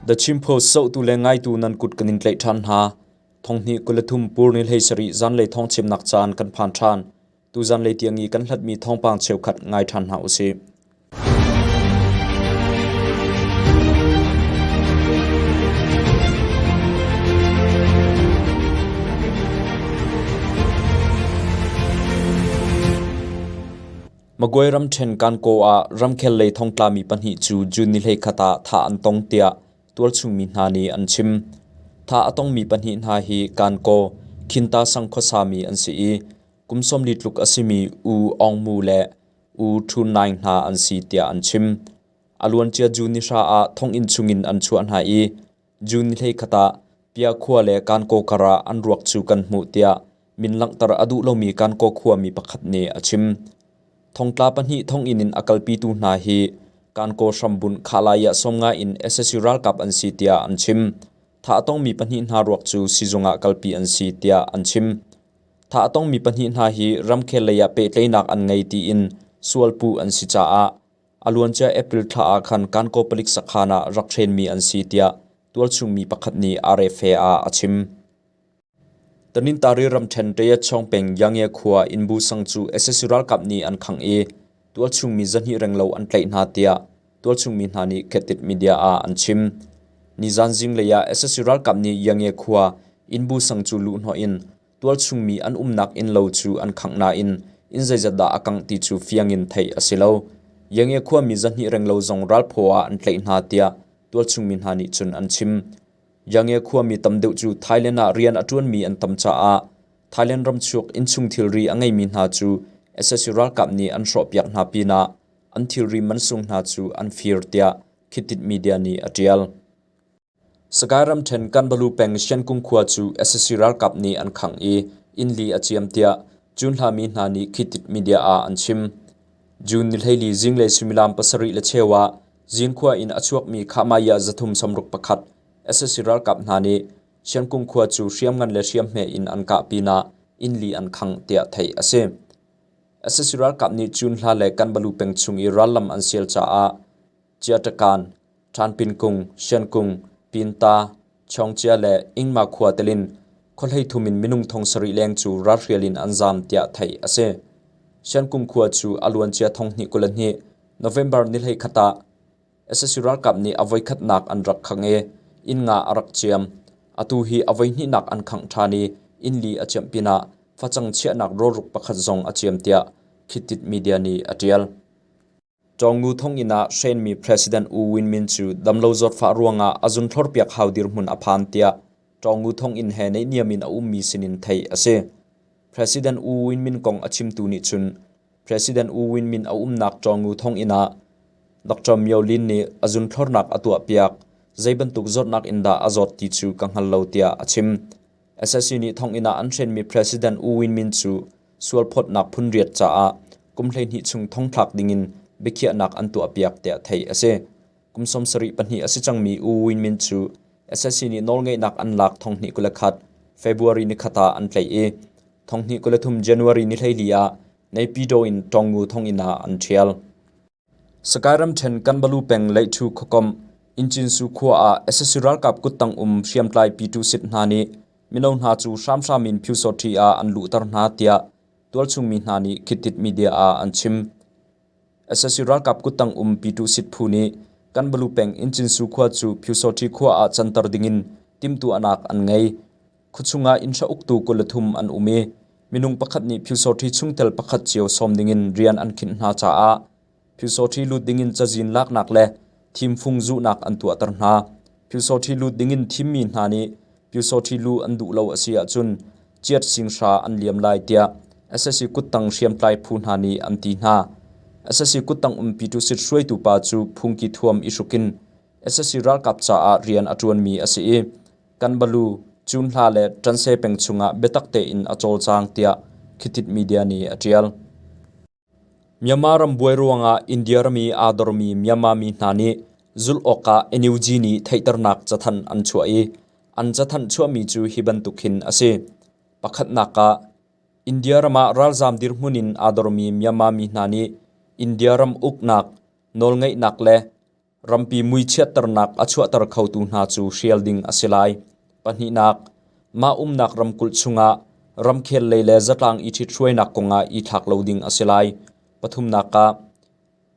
The Chin Post zohtu le ngaitu nan kut kan in tlaih ṭhan hna. Thonghnih 23 purni hlei sarih zanlei thawngchimnak caan kan phan ṭhan. Tu zanlei tiang i kan hlatmi thawngpang cheukhat ngai ṭhan hna usih. Magway ramṭhen Kankaw ah ramkhel lei thongtlami pahnih cu June ni 21 ah thah an tong tiah tualchungmi hna nih an chim. Thah a tongmi pahnih hna hi Kankaw, Khinta sang khuasami an si i kum 40 tluk a simi U Aung Mu le U Thu Naing hna an si tiah an chim. A luancia June ni hra ah thonginn chungin an chuah hna i June ni 21 ah Pia khua le Kankaw kar ah an ruak cu kan hmuh tiah min langhter a duh lomi Kankaw khuami pakhat nih a chim. Thongtla pahnih thonginn in a kalpitu hna hi Kankaw hrambunh Khalaya sawmnga in sac ralkap an si tiah an chim. Thah a tongmi pahnih hna ruak cu sizung ah kalpi an si tiah an chim. Thah a tongmi pahnih hna hi ramkhel lei ah pehtlaihnak an ngei tiin sualpuh an si caah a luancia April thla ah khan Kankaw palik sakhan ah rak hrenmi an si tiah tualchungmi pakhat nih RFA ah a chim. Tanintari ramṭhen Tayatchawng peng Yange khua innbu sang cu sac ralkap nih an khangh i tualchungmi zahnih renglo an tlaih hna tiah tualchungmi hna nih Khetit media ah an chim. Nizan zinglei ah sac ralkap nih Yange khua innbu sang cu luhhnawh in tualchungmi an umnak innlo cu an khangh nain inn zeizat dah a kangh ti cu fiang in theih a si lo. Yange khuami zahnih renglo zong ralphaw ah an tlaih hna tiah tualchungmi hna nih cun an chim. Yange khuami tam deuh cu Thailand ah rian a ṭuanmi an tam caah Thailand ramchuk innchung thilri a ngeimi hna cu sac ralkap nih an hrawhpiak hna pinah an thilri mansung hna cu an fir tiah Khitit media nih a ṭial. Sagaing ramṭhen Kanbalu peng Siankung khua cu sac ralkap nih an khangh i inn li a ciam tiah Cunhlami hna nih Khitit media ah an chim. June ni 14 zinglei suimilam 7:15 ah Zingkhua in a chuakmi Khahmaiah 361 sac ralkap hna nih Siankung khua cu hriamngan le hriamhme in an kah pinah inn li an khangh tiah theih a si. Sac ralkap nih Cunhla le Kanbalu peng chung i rallam an sial caah Ciatakan, Ṭhanpinkung, Siankung, Pinta, Chawngcia le Ingma khua telin khuahlei thum in minung thong sarih leng cu ralhrial in an zaam tiah theih a si. Siankung khua cu a luancia thong hnih 22 November ni 21 ah sac ralkap nih a voikhatnak an rak khangh i inn nga a rak ciam. Atu hi a voihnihnak an khangh ṭhan i inn li a ciamh pinah facang chiahnak rawlruk pakhat zong a ciam tiah Khitit media nih a ṭial. Tawngu thonginn ah hrenmi President U Win Myint cu damlo zawtfah ruangah a zunthlorpiak hau dirhmun a phan tiah Tawngu thonginn he naihniam in a ummi sinin theih a si. President U Win Myint kong a chimtu nih cun President U Win Myint a umnak Tawngu thonginn ah Dr. Myo Lin nih a zunthlornak a tuahpiak. Zei bantuk zawtnak in dah a zawt ti cu ka hngal lo tiah a chim. SSC nih thonginn ah an hrenmi President U Win Myint cu sualphawtnak phunriat caah kum 12 chung thongthlak dingin biakhiahnak an tuahpiak tiah theih a si. Kum 72 a si cangmi U Win Myint cu SSC nih nawlngeihnak an lak thong hnih 21 February nikhat ah an tlaih i thong hnih 23 January ni 14 ah Naypyidaw in Tawngu thonginn ah an ṭhial. Sagaing ramṭhen Kanbalu peng Leihṭhu khuakomh Incinsu khua ah sac ralkap kuttang um hriamtlai Pyitusit hna nih mino hna cu hramhram in Pyusawṭhi ah an luhter hna tiah tualchung mi hna nih Khitit media ah an chim. Sac ralkap kuttang um Pyitusit phu nih Kanbalu peng Incinsu khua cu Pyusawṭhi khua ah canter dingin timhtuahnak an ngei. Khuachung ah innhra uktu 23 an um i minung pakhat nih Pyusawṭhi chungtel pakhat cio sawm dingin rian an khinh hna caah Pyusawṭhi lut dingin cazin laknak le thimfung zuhnak an tuahter hna. Pyusawṭhi lut dingin thimmi hna nih Pyusawṭhi luh an duh lo a si ahcun ciat singhra an liam lai tiah sac kuttang hriamtlai phu hna nih an ti hna. Sac kuttang um Pyitusit hruaitu pa cu phungki thuam i hruk in sac ralkap caah rian a ṭuanmi a si i Kanbalu, Cunhla le Ṭanse peng chungah biatak tein a cawlcang tiah Khitit media nih a ṭial. Myanmar ram buai ruangah India ram i aa dormi Myanmar mi hna nih zulh awkah NUG nih theihternak cathanh an chuah i an cathanh chuahmi cu hi bantuk hin a si. Pakhatnak ah, India ram ah ralzaam dirhmun in aa dormi Myanmar mi hna nih India ram uknak, nawlngeihnak le Rampi muichiatternak a chuahter khotu hna cu hrial ding a si lai. Pahnihnak, mah umnak ramkulh chungah ramkhel lei le zatlang i ṭhithruainak kongah i thlak lo ding a si lai. Pathumnak ah,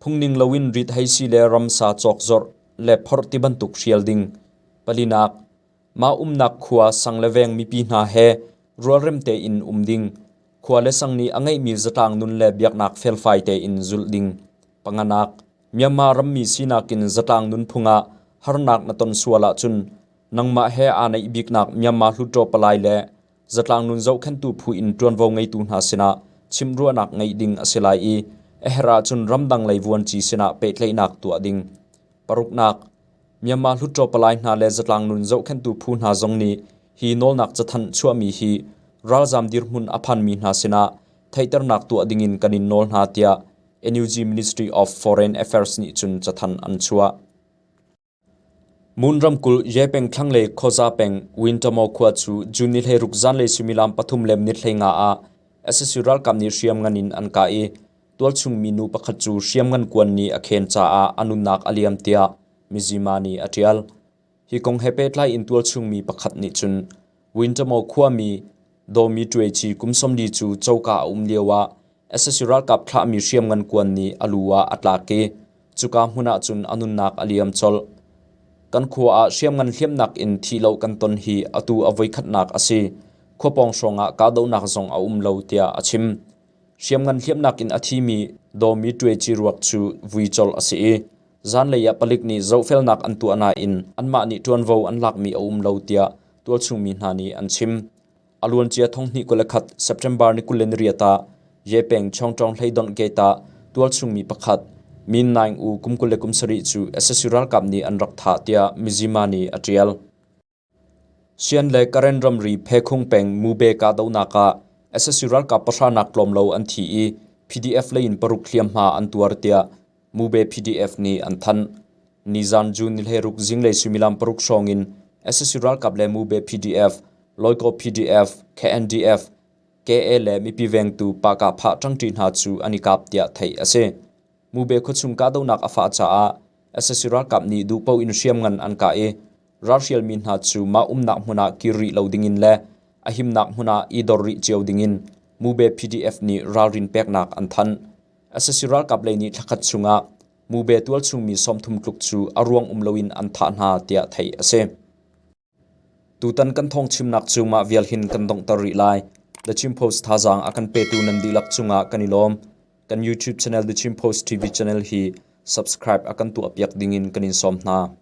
phungning loin rit-heisi le ramsa cawkzorh le phorh tibantuk hrial ding. Palinak, mah umnak khua sang le veng mipi hna he rualrem tein um ding. Khua le sang nih a ngeihmi zatlang nun le biaknak felfai tein zulh ding. Panganak, Myanmar rammi sinak in zatlang nunphung ah harnak na ton sual ahcun nangmah he aa naih biknak Myanmar Hluttaw Palai le zatlang nun zohkhenhtu phu in ṭuanvo ngeitu hna sinah chimhruahnak ngeih ding a si lai i a herh ahcun ramdang lei vuanci sinah pehtlaihnak tuah ding. Paruknak, Myanmar Hluttaw Palai hna le zatlang nun zohkhenhtu phu hna zong nih hi nawlnak cathanh chuahmi hi ralzaam dirhmun a phanmi hna sinah theihternak tuah dingin kan in nawl hna tiah NUG Ministry of Foreign Affairs nih cun cathanh an chuah. Mun ramkulh Ye peng thlanglei Khoza peng Wintamo khua cu June ni 16 zanlei suimilam pathum le minute 15 ah SSU ralkap nih hriamngan in an kah i tualchung mi nu pakhat cu hriamngan kuan nih a khen caah a nunnak a liam tiah Mizzima nih a ṭial. Hi kong he pehtlai in tualchung mi pakhat nih cun Wintamo khuami Dawmi Ṭuaici kum 40 cu coka a um lioah sac ralkap thlahmi hriamngan kuan nih a lu ah a tlak i cuka hmun ah cun a nunnak a liam colh. Kan khua ah hriamngan hliamnak in thih lo kan ton hi atu a voikhatnak a si. Khua pawng hrawng ah kahdohnak zong a um lo tiah a chim. Hriamngan hliamnak in a thimi Dawmi Ṭuaici ruak cu vui colh a si i zanlei ah palik nih zohfelnak an tuah nain anmah nih ṭuanvo an lakmi a um lo tiah tualchung mi hna nih an chim. A luancia 2021 September ni 28 ah Ye peng Chawngṭawng hleidonh gate ah tualchung mi pakhat Min Naing U kum 27 cu sac ralkap nih an rak thah tiah Mizzima nih a ṭial. Sian le Karen ramri Phekhung peng Mube kahdohnak ah sac ralkap pahra nak tlawm lo an thi i PDF lei in paruk hliamhma an tuar tiah Mube PDF nih an thanh. Nizan June ni 16 zinglei suimilam paruk hrawng in sac ralkap le Mube PDF, Loikaw PDF, KNDF, KA le mipi vengtu Pah-Kah-Phah ṭangṭi hna cu an i kap tiah theih a si. Mube khuachung kahdohnak a fah caah sac ralkap nih duhpaoh in hriamngan an kah i ralhrialmi hna cu mah umnak hmun ah kir rih lo dingin le a himnak hmun ah i dor rih cio dingin Mube PDF nih ralrin peknak an thanh. Sac ralkap lei nih thlakhat chungah Mube tualchung mi 30 tluk cu a ruang um loin an thah hna tiah theih a si. Tutan kan thawngchimnak cu mah vial hin kan donghter rih lai. The Chin Post thazaang a kan petu nan dihlak cungah kan i lawm. Kan YouTube channel The Chin Post TV channel hi subscribe a kan tuahpiak dingin kan in sawm hna.